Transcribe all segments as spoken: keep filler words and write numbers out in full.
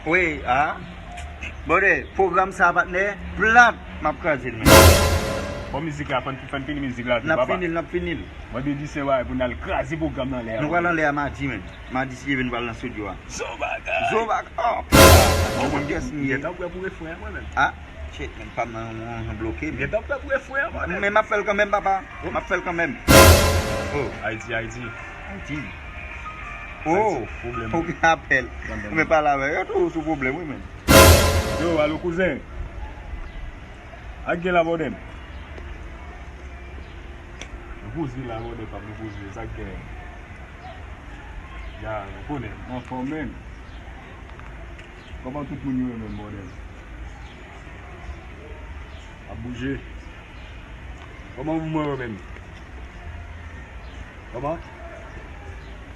Wi, a. Brother, pwogram sa, patnè, plat, m ap kraze l, men. Bon, mizik la, fò n, fò n fini mizik la tou, papa. N ap fini l, n ap fini l. Mwen te di se bagay pou n al kraze pwogram nan lè a. Nou pral anlè a madi, men. Madi, si Dye vle, nou pral nan estidyo a. Zo bagay! Zo bagay! Oh, putain! Bon, mwen gen, gen tan prè pou refren an, mwen menm. A? Shit, men, pa m nan yon, yon bloke, men. Gen tan prè pou refren an, mwen menm. Men m ap fè l kanmenm, papa. M ap fè l kanmenm. Oh. Ayiti, Ayiti. Ayiti. Oh, pwoblèm. Ou gen apèl. Mwen pale avè yo tou sou pwoblèm, wi, men. Yo, alo, kouzen. Sa k gen la, brother m? Nou poze la, brother, pa nou poze. Sa k gen? Ya, nou konnen. Anfòm, men. Kòman tout moun yo ye menm, brother m? Ap bouje. Kòman mwen yo menm? Kòman?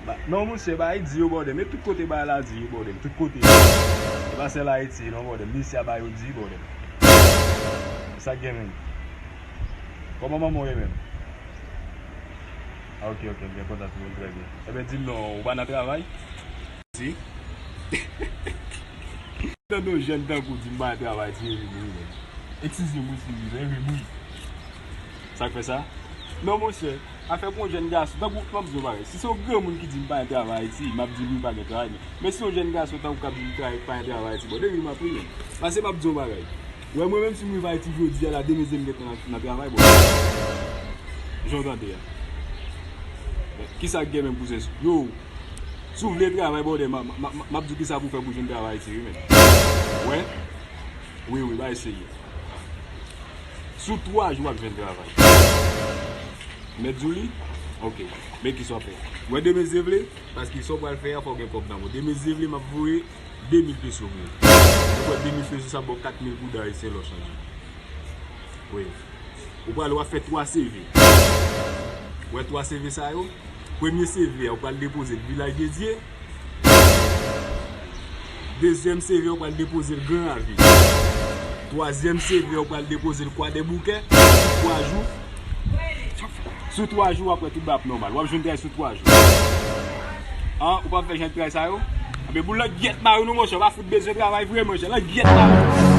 Ba, non, monchè, bagay di yo, brother m. E tout kote bagay la di yo, brother m. Tout kote. E pa sèl Ayiti, non, brother m. Misye a bagay yo di, brother m. Sa k gen menm? Kòman manman w ye menm? A, ok, ok, m byen kontan, tout moun trè byen. Ebyen, di m non, ou pa nan travay? Si. Tande yon jèn tankou w di m pa nan travay, ti, e ri m wi, menm. Eskize m wi, si, e ri m wi. Sa k fè sa? Non, monchè, afè pou yon jèn gason, tankou, m ap di yon bagay. Si se yon granmoun ki di m pa gen travay Ayiti, m ap di l wi, pa gen travay, men, men si yon jèn gason tankou w k ap di m pa gen travay Ayiti, bon, e ri m ap ri, menm. Paske m ap di yon bagay. Wè, mwen menm, si m rive Ayiti jodi a la, demen, demen m gentan nan, nan travay, bon. Jan w tande a. Kisa k gen menm pou se yo? Si w vle travay, brother, m, m, m, m ap di w kisa pou w fè pou w jwenn travay Ayiti, wi, men. Wè? Wi, wi, bagay serye. Sou twa jou, w ap jwenn travay. Mèt di w li? Ok. Men kisa w ap fè. Wè, demen, si Dye vle, paske sa w pral fè a, fò w gen kòb nan men w. Demen, si Dye vle, m ap voye de mil peso pou ou. Ou wè, de mil peso, sa ba w kat mil goud ayisyen lè w chanje. Wi. Ou pral, w ap fè twa C V. Ou wè twa C V sa yo? Premye C V a, ou pral depoze l Vilaj de Dye. Dezyèm C V a, ou pral depoze l Gran Ravin. Twazyèm C V a, ou pral depoze l Kwadèboukè. Twa jou. Sou twa jou, w ap wè tout bagay ap nòmal. W ap jwenn travay sou twa jou. An, ou p ap fè jan de travay sa yo? Anben, boul langyèt mari w non, monchè. W pa fout bezwen travay vre, monchè. Langyèt mari w.